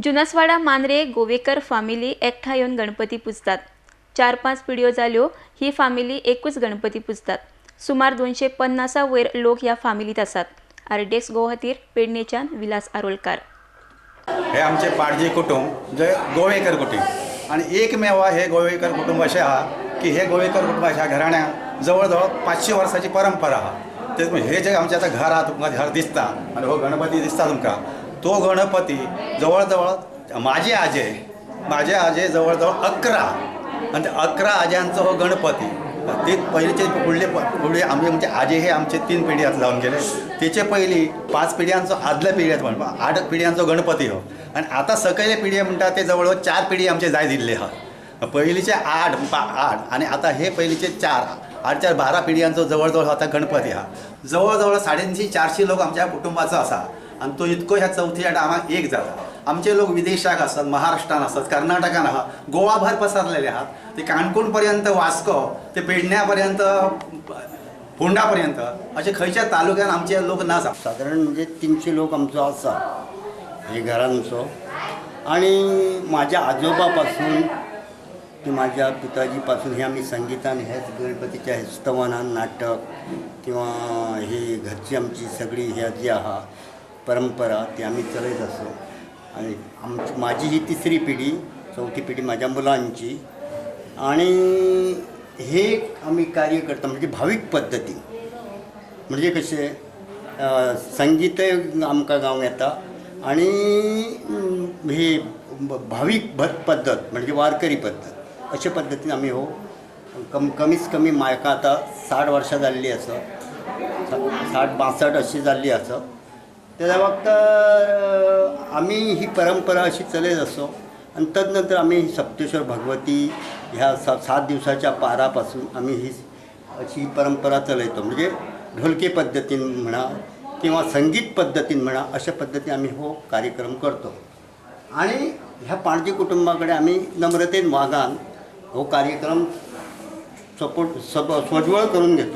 जुनसवाडा Mandrem Govekar family एकठांय येवन गणपती पुजतात. 4-5 पिढयो जाल्यो ही फामिली एकूच गणपती पुजतात. सुमार 250 वयर लोक ह्या फामिलीत आसात. आरडीएक्स गोवा खातीर पेडणेच्यान विलास आरोलकार. हे आमचे पाडजी कुटुंब जे गोवेकर कुटुंब आनी एकमेव हे गोवेकर कुटुंब अशें आहा की हे गोवेकर कुटुंब ह्या घराण्याक जवळ जवळ 500 वर्सांची परंपरा आहा. ते हे जे आमचें आतां घर आहा तुमकां घर दिसता आनी हो गणपती दिसता तुमकां, तो गणपती जवळ जवळ माझे आजे जवळ जवळ 11 आनी 11 आज्यांचो हो गणपती. ते पयलींचे फुडले फुडले आमचे म्हणजे आजे हे आमचे 3 पिढी आतां जावन गेले, तेचे पयलीं 5 पिढयांचो आदल्या पिढयांचो म्हण 8 पिढयांचो गणपती हो. आनी आतां सकयले पिढये म्हणटा ते जवळ जवळ 4 पिढी आमचे जाय दिल्ले आहा. पयलींचे 8 आनी आतां हे पयलींचे 4 8 4 12 पिढयांचो जवळ जवळ आतां गणपती आहा. जवळ जवळ 350-400 लोक आमच्या कुटुंबाचो आसा आनी तो इतको ह्या चवथीच्या टायमाक एक जाता. आमचे लोक विदेशाक आसत, महाराष्ट्रान आसत, कर्नाटकान आहा, गोवाभर पसरलेले आहात. ते काणकोण पर्यंत, वास्को ते पेडण्या पर्यंत, फोंडा पर्यंत अशे खंयच्या तालुक्यान आमचे लोक ना. सादारण म्हणजे 300 लोक आमचो आसा हे घरांचो. आनी म्हाज्या आजोबा पासून की माझ्या पिताजीपासून हे आमी संगीतान हेच गणपतीच्या स्तवनान नाटक किंवा ही घरची आमची सगळी ह्या जी आहा परंपरा ती आमी चलयत आसो. आणि आमची माझी ही 3री पिढी, 4थी पिढी माझ्या मुलांची. आणि हे आम्ही कार्य करता म्हणजे भावीक पद्दतीन, म्हणजे कशें संगीतय आमकां गावंक येता आणि हे भावीक पद्दत म्हणजे वारकरी पद्दत अशे पद्दतीन आमी हो कमीत कमी म्हाका आतां 60 वर्सां जाल्लीं आसा, 60-62 अशी जाल्ली आसा. त्या वक्तार आमी ही परंपरा अशी चलयत आसो. आनी तदनंतर आमी सप्तेश्वर भगवती ह्या 7 दिवसाच्या पारापासून आमी ही अशी परंपरा चलयतो. म्हणजे ढोलके पद्दतीन म्हणा किंवा संगीत पद्दतीन म्हणा अशा पद्दतीन आमी हो कार्यक्रम करतो. आनी ह्या पाणजी कुटुंबा कडेन आमी नम्रतेन वागान हो कार्यक्रम सपोर्ट सज्वळ करून घेतो.